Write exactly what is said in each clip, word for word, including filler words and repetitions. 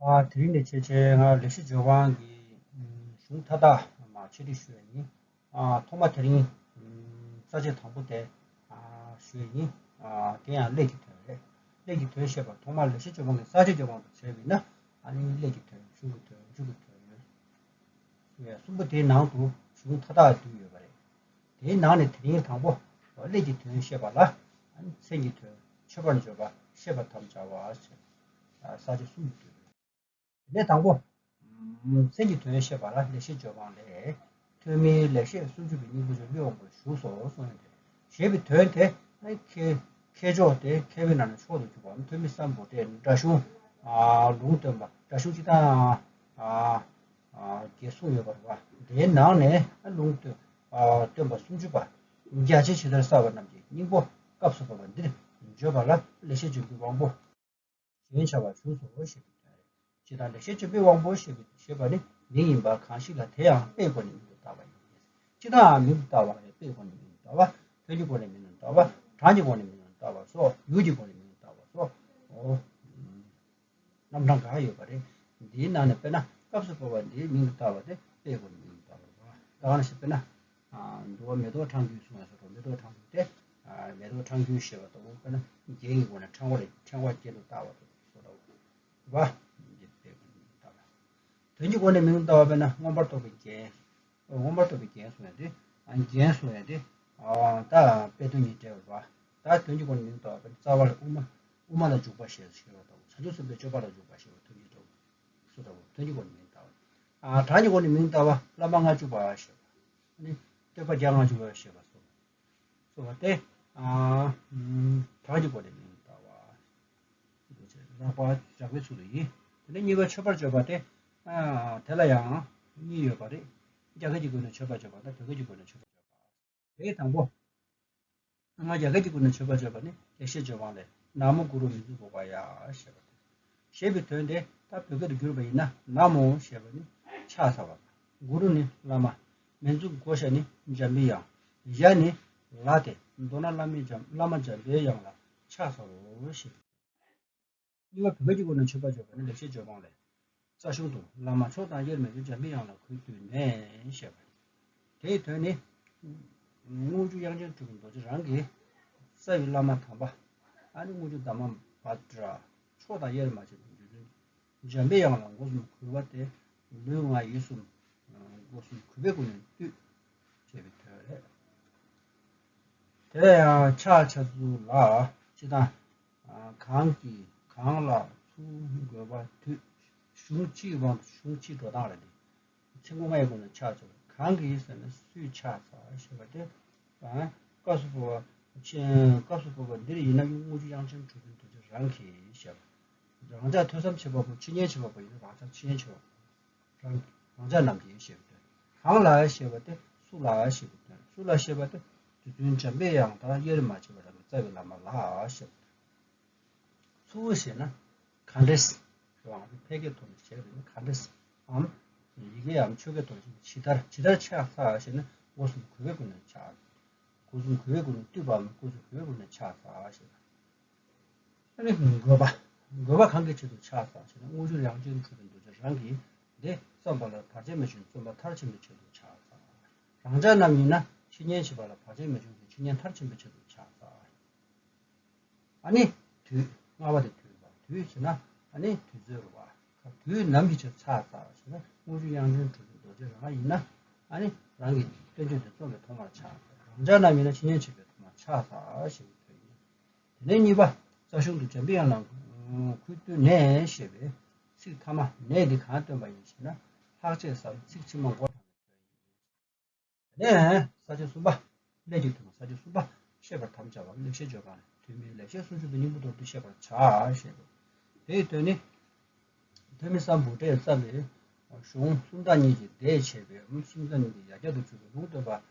ཨ། དེ་རིང་ནས་བྱས་བྱས་ང་ལེགས་བཤད་ལྗོན་དབང་གི་གཞུང་མཐའ་དག་མར་ཕྱོགས་སྒྲིག་ཞུ་ཡ་ཡིན། ཨ། ཐོག་མ་དེ་རིང་ས་བཅད་དང་པོ་དེ་ཨ་ཞུ་ཡ་ཡིན། ཨ། དེ་ཡང་ཀླད་ཀྱི་དོན་རེད། ཀླད་ཀྱི་དོན་བཤད་པར་ཐོག་མར་ལེགས་བཤད་ལྗོན་དབང་གི་ས་བཅད་ལྗོན་དབང་དུ་བྱས་པ་ཡིན་ན། ཨ་ནི་ཀླད་ཀྱི་དོན། གཞུང་གི་དོན། མཇུག་གི་དོན། ཞུ་ཡ་གསུམ་པོ་དེའི་ནང་དུ་གཞུང་མཐའ་དག་འདུས་ཡོད་པ་རེད། དེའི་ནང་ནས་དེ་རིང་དང་པོ་ཀླད་ཀྱི་དོན་བཤད་པ་ལ། མཚན་གྱི་དོན། མཆོད་པར་བརྗོད་པ། བཤད་པར་དམ་བཅའ་བ་ཞེས་ས་བཅད་གསུམ་འདུས་ཡོད། དེ་ནས་དང་པོ་མཚན་གྱི་དོན་བཤད་པ་ལ་ལེགས་བཤད་ལྗོན་དབང་ལས། ཐོན་མིའི་ལེགས་བཤད་སུམ་ཅུ་པའི་སྙིང་པོ་འཇམ་པའི་དབང་པོ་བཞུགས་སོ་གསུངས་ཡོད་དེ། ཞེས་པའི་དོན་དེ་མཁས་མཁས་མཆོག་དེ་མཁས་པའི་ནང་ནས་མཆོག་ཏུ་གྱུར་པ་ཐོན་མི་སམ་བྷོ་ཊས་སྒྲ་གཞུང་ལུང་སྟོན་པ། སྒྲ་གཞུང་སྤྱི་དང་བརྒྱད་གསུངས་ཡོད་པ་རེད་པ། དེའི་ནང་ནས་ལུང་སྟོན་སྟོན་པ་སུམ་ཅུ་པ་རྒྱ་ཆེན་ཇི་ལྟར་གསལ་བ་རྣམས་ཀྱི་སྙིང་པོ་སྐབས་སུ་བབ་པ་འདིར་བརྗོད་པ་ལ་ལེགས་བཤད་ལྗོན་པའི་དབང་པོ་གཞན་བྱ་བ་བཞུགས་སོ་ཞེས་པའི་དོན་རེད། ཇི་ལྟར་ལེགས་བཤད་ལྗོན་པའི་དབང་པོ་ཞེས་པའི་ཞེས་པ་ནི་མིང་ཡིན་པ་གང་ཞིག་ལ་དེ་ཡང་དཔེའི་སྒོ་ནས་མིང་དུ་བཏགས་པ་ཡིན། སྤྱི་དང་མིང་དུ་བཏགས་པ་རེད། དཔེའི་སྒོ་ནས་མིང་དུ་བཏགས་པ། དོན་གྱི་སྒོ་ནས་མིང་དུ་བཏགས་པ། གྲངས་ཀྱི་སྒོ་ནས་མིང་དུ་བཏགས་པ་སོགས། ཡུལ་གྱི་སྒོ་ནས་མིང་དུ་བཏགས་པ་སོགས། འོ། རྣམ་གྲངས་འགའ་ཡོད་པ་རེད། འདིའི་ནང་ནས་དཔེར་ན་སྐབས་སུ་བབ་པ་འདིའི་མིང་དུ་བཏགས་པ་དེ་དཔེའི་སྒོ་ནས་མིང་དུ་བཏགས་པ་རེད། ད་ག་ནང་བཞིན་དཔེར་ན། ཨ། འདུལ་བ་མེ་ཏོག་ཕྲེང་རྒྱུད་གསུངས་ཡ་སོགས་རེད། མེ་ཏོག་ཕྲེང་རྒྱུད་དེ། ཨ། མེ་ཏོག་ཕྲེང་རྒྱུད་ཞེས་པ་ལྟ་བུ་དཔེར་ན་རྒྱན་གྱི་སྒོ་ནས་ཕྲེང་བ་ལ་ཕྲེང་བ་རྒྱན་དུ་བཏགས་པ་དེ་སོགས་ལྟ་བུ་རེད་པ། འདི་དཔེའི་སྒོ་ནས་མིང་དུ་བཏགས་པ། དོན་གྱི་སྒོ་ནས་མིང་དུ་བཏགས་པ་དཔེར་ན་མངོན་པར་རྟོགས་པའི་རྒྱན། མངོན་པར་རྟོགས་པའི་རྒྱན་གསུངས་ཡ་དེ། ཨ། རྒྱན་གསུངས་ཡ་དེ། ཨ། ད་དཔེ་དོན་གཉིས་འབྲེལ་བ་རེད་པ། ད་དོན་གྱི་སྒོ་ནས་མིང་དུ་བཏགས་པ་དཔེར་ན་རྩ་བ་ལ་དབུ་མ། དབུ་མ་ལ་འཇུག་པ་ཞེས་བྱ་བ་དང་། བྱང་ཆུབ་སེམས་དཔའི་སྤྱོད་པ་ལ་འཇུག་པ་ཞེས་པ་ཐོབ་ཉིད་ལྟ་བུ་སོགས་ལྟ་བུ་དོན་གྱི་སྒོ་ནས་མིང་དུ་བཏགས་པ། ཨ། གྲངས་ཀྱི་སྒོ་ནས་མིང་དུ་བཏགས་པ་བླ་མ་ལྔ་བཅུ་པ་ཞེས་པ། ཨ་ནི་བསྟོད་པ་བརྒྱ་ལྔ་བཅུ་པ་ཞེས་པ་སོགས་སོགས་པ་སྟེ། ཨ། གྲངས་ཀྱི་སྒོ་ནས་མིང་དུ་བཏགས་པ། རགས་པ་རགས་པའི་ཚུལ་དུ་ཡིན། དེ་ནས་གཉིས་པ་མཆོད་པར་བརྗོད་པ་སྟེ། ཨ། དེ་ལ་ཡང་གཉིས་ཡོད་པ་རེད། རྒྱ་སྐད་ཀྱི་སྒོ་ནས་མཆོད་པར་བརྗོད་པ་དང་བོད་སྐད་ཀྱི་སྒོ་ནས་མཆོད་པར་བརྗོད་པ། དེའི་དང་པོ། སྔ་མ་རྒྱ་སྐད་ཀྱི་སྒོ་ནས་མཆོད་པར་བརྗོད་པ་ནི་ལེགས་བཤད་ལྗོན་དབང་ལས། ན་མོ་གུ་རུ་མཉྫུ་གྷོ་ཥཱ་ཡ་ཞེས་པ་སྟེ། ཞེས་པའི་དོན་དེ་ད་བོད་སྐད་དུ་བསྒྱུར་བ་ཡིན་ན། ན་མོ་ཞེས་པ་ནི་ཕྱག་འཚལ་བ། གུ་རུ་ནི་བླ་མ། མཉྫུ་གྷོ་ཥཱ་ནི་འཇམ་པའི་དབྱངས། ཥཱ་ནི་ལ་སྟེ། མདོར་ན་བླ་མའི་འཇམ། བླ་མ་འཇམ་པའི་དབྱངས་ལ་ཕྱག་འཚལ་ལོ་ཞེས། གཉིས་པ་བོད་སྐད་ཀྱི་སྒོ་ནས་མཆོད་པར་བརྗོད་པ་ནི་ལེགས་བཤད་ལྗོན་དབང་ལས། རྩ་གཞུང་དུ་བླ་མ་མཆོག་དང་དབྱེར་མེད་པའི་འཇམ་པའི་དབྱངས་ལ་གུས་བཏུད་ནས་ཞེས་པ། དེའི་དོན་ནི། དངུལ་ཆུ་དབྱངས་ཅན་གྲུབ་པའི་རྡོ་རྗེ་རང་གི་རྩ་བའི་བླ་མ་དམ་པ། ཨ་ནི་དངུལ་ཆུ་དྷརྨ་བྷ་དྲ་མཆོག་དང་དབྱེར་མ་ཕྱིན་པའི་རྗེ་བཙུན་འཇམ་པའི་དབྱངས་ལ་སྒོ་གསུམ་གུས་པ་སྟེ། ལུས་ངག་ཡིད་གསུམ་སྒོ་གསུམ་གུས་པའི་སྒོ་ནས་བཏུད་ཅེས་པའི་དོན་རེད། དེ་ཡང་ཕྱག་འཚལ་ཚུལ་ལ་སྤྱི་དང་། གང་གིས་གང་ལ་ཚུར་འགོད་པ་དུས། གཞུང་སྤྱིའི་དབང་དུ་གཞུང་སྤྱིའི་འགྲོ་སྟངས་རེད་དེ། ཚིག་ངོ་ལྔ་ཡི་སྒོ་ནས་ཕྱག་འཚལ་བ། གང་གིས་ཟེར་ན་སུས་ཕྱག་འཚལ་ཞེས་པ་སྟེ། སྐབས་སུ་བབ་པ། སྐབས་སུ་བབ་པ་འདིར་ཡིན་ན་དངུལ་ཆུ་དབྱངས་ཅན་གྲུབ་པའི་རྡོ་རྗེ་རང་གིས་ཞེས་པ། རང་ཅག་ཐོས་བསམ་བྱེད་པ་པོ། འཆད་ཉན་བྱེད་པ་པོ་ཡིན་ན་རང་ཅག་འཆད་ཉན་བྱེད་པ་པོ། རང་རང་ཅག་རྣམས་ཀྱིས་ཞེས་པ་སྟེ། གང་ལ་ཞེས་པ་སྟེ། སུ་ལ་ཞེས་པའི་དོན། སུ་ལ་ཞེས་པ་སྟེ། རྗེ་བཙུན་འཇམ་པའི་དབྱངས་དང་དབྱེར་མ་མཆིས་པ་རང་གི་རྩ་བའི་བླ་མ་ལ་ཞེས་པ་སྟེ། ཚུར་ཞེས་ན་ག་འདྲས། རང་གི་ཕལ་སྐད་ཐོག་ནས་བྱས་པ་ཡིན་ན་ག་འདྲས། འམ། ཡི་གེའམ་ཆོས་སྐད་ཐོག་ནས་ཇི་ལྟར། ཇི་ལྟར་ཕྱག་འཚལ་ཞེ་ན་སྒོ་གསུམ་གུས་པའི་སྒོ་ནས་ཕྱག་སྒོ་གསུམ་གུས་པའི་སྒོ་ནས་བཏུད་པའམ་སྒོ་གསུམ་གུས་པའི་སྒོ་ནས་ཕྱག་འཚལ་ཞེས་པ། ཨ་ནི་དགོས་པ། དགོས་པ་གང་གི་ཆེད་དུ་ཕྱག་འཚལ་ཞེ་ན། དངུལ་ཆུ་དབྱངས་ཅན་གྲུབ་པའི་རྡོ་རྗེ་རང་གིས་འདི་བརྩམས་པ་ལ་བར་ཆད་མེད་ཅིང་བརྩོན་པ་མཐར་ཕྱིན་པའི་ཆེད་དུ་ཕྱག་འཚལ། རང་ཅག་རྣམས་ཡིན་ན་འཆད་ཉན་བྱེད་པ་ལ་བར་ཆད་མེད་ཅིང་འཆད་ཉན་མཐར་ཕྱིན་པའི་ཆེད་དུ་ཕྱག་འཚལ། ཨ་ནི་དུས། ལྔ་པ་དེ་དུས་པ། དུས་ཟེར་ན་ཨ་ནི་དུས་ཚོད་རེད་པ། དུས་ནམ་གྱི་ཕྱིར་ཕྱག་འཚལ་ཞེ་ན། དངུལ་ཆུ་དབྱངས་ཅན་གྲུབ་པའི་རྡོ་རྗེ་རང་ཡིན་ན་ཨ་ནི་རང་གི་བསྟན་བཅོས་དེ་རྩོམ་པའི་ཐོག་མར་ཕྱག་འཚལ། རང་ཅག་རྣམས་ཡིན་ན་འཆད་ཉན་བྱེད་པའི་ཐོག་མར་ཕྱག་འཚལ་ཞེས་པའི་དོན་ཡིན། དེ་ནས་གཉིས་པ། རྩ་གཞུང་དུ་འཇམ་པའི་དབྱངས་ལ་གུས་བཏུད་ནས་ཞེས་པའི་ཚིག་ཐ་མ་ནས་འདི་གང་སྟོན་པ་ཡིན་ཞེ་ན། ལྷག་བཅས་སར་ཚིག་ཕྱི་མ་མགོ་དྲངས་པའི་དོན་ཡིན། དེ་ནས་ས་བཅད་གསུམ་པ། ཀླད་ཀྱི་དོན། ས་བཅད་གསུམ་པ་བཤད་པར་དམ་བཅའ་བ། ལེགས་བཤད་ལྗོན་དབང་ལས། ཐོན་མིའི་ལེགས་བཤད་སུམ་ཅུ་པའི་སྙིང་པོ་མདོར་བསྡུས་བཤད་པར་བྱ་ཞེས་པ། དེའི་དོན་ནི། ཐོན་མི་སམ་བྷོ་ཊས་བརྩམས་པའི་གཞུང་སུམ་རྟགས་གཉིས་ཀྱི་ཟླས་ཕྱེ་བའི་སུམ་རྟགས་གཉིས་ཀྱི་ཡ་གྱལ་དུ་གྱུར་པའི་ལུང་སྟོན་པ་རྩ་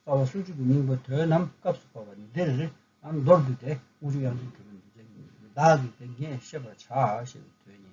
བ་སུམ་ཅུ་པའི་སྙིང་པོ་དོན་རྣམས་སྐབས་སུ་བབ་པ་འདིར་མདོར་བསྡུས་ཏེ་དངུལ་ཆུ་དབྱངས་ཅན་གྲུབ་པའི་རྡོ་རྗེ་བདག་གིས་དེ་སྙེད་བཤད་པར་བྱ་ཞེས་པའི་དོན་ཡིན།